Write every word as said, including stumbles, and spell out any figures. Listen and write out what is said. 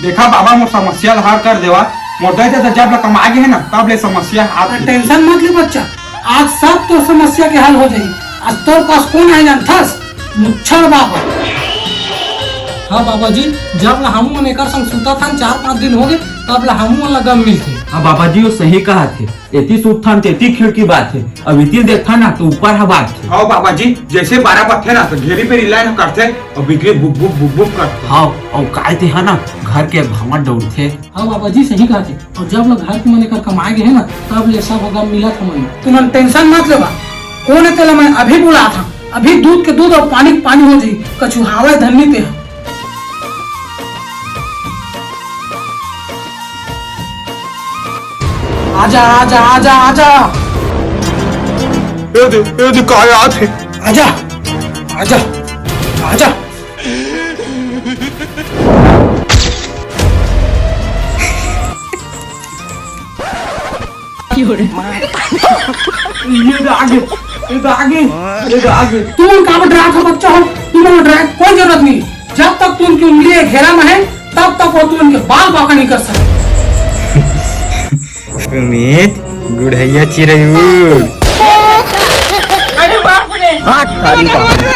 देखा बाबा, मोर समस्या ला हल कर देवा। मोर दई ददा जब ले कमाए गे हे ना, तब ले समस्या आत हे। टेंशन मत ले बच्चा, आज सब तोर समस्या के हल हो जाही। आज तोर पास कोन आए जानथस? मुच्छर बाबा। हाँ बाबा जी, जब ले हमू मन एकर संग सुतत हन, चार पाँच दिन हो गे, तब ले हमू मन ला गम मिलथे। हाँ बाबा जी, वो सही कहत हे। एती सुतथन तेती खिड़की बाजथे, अउ एती देखथन ना तो ऊपर ह बाजथे। हव बाबा जी, जइसे बारा बजथे ना तो घेरी बेरी लाइन करथे अउ बिजली बुक बुक बुक बुक करथे। हव, अउ काय ते ह ना घर के भांवर डउरथे। हव बाबा जी, सही कहथे। अउ जब ले घर के मन एकर कमाए गे हे ना, तब ले सब ह गम मिलत हमन। तुमन टेंशन मत लेवा, कोन ए तेला मैं अभी बुलात हंव। अभी दूध के दूध अउ पानी के पानी हो जाही, कछुहावय धन्नी ते ह। आजा, आजा, आजा, आजा। ए दे, ए दे, काय आत हे? आजा, आजा, आजा। ये दे आगे, ये दे आगे, ये दे आगे। तुमन काबर डरात हो बच्चा हो? तुमन डराए के कोई जरूरत नहीं। जब तक तुमन के उंगली ये घेरा में हे, तब तक वो तुमन के बाल बांका नहीं कर सकत। उमेश, गुड़हैया चिरई उड़। अरे बाप रे। हाथ तारी बाप रे।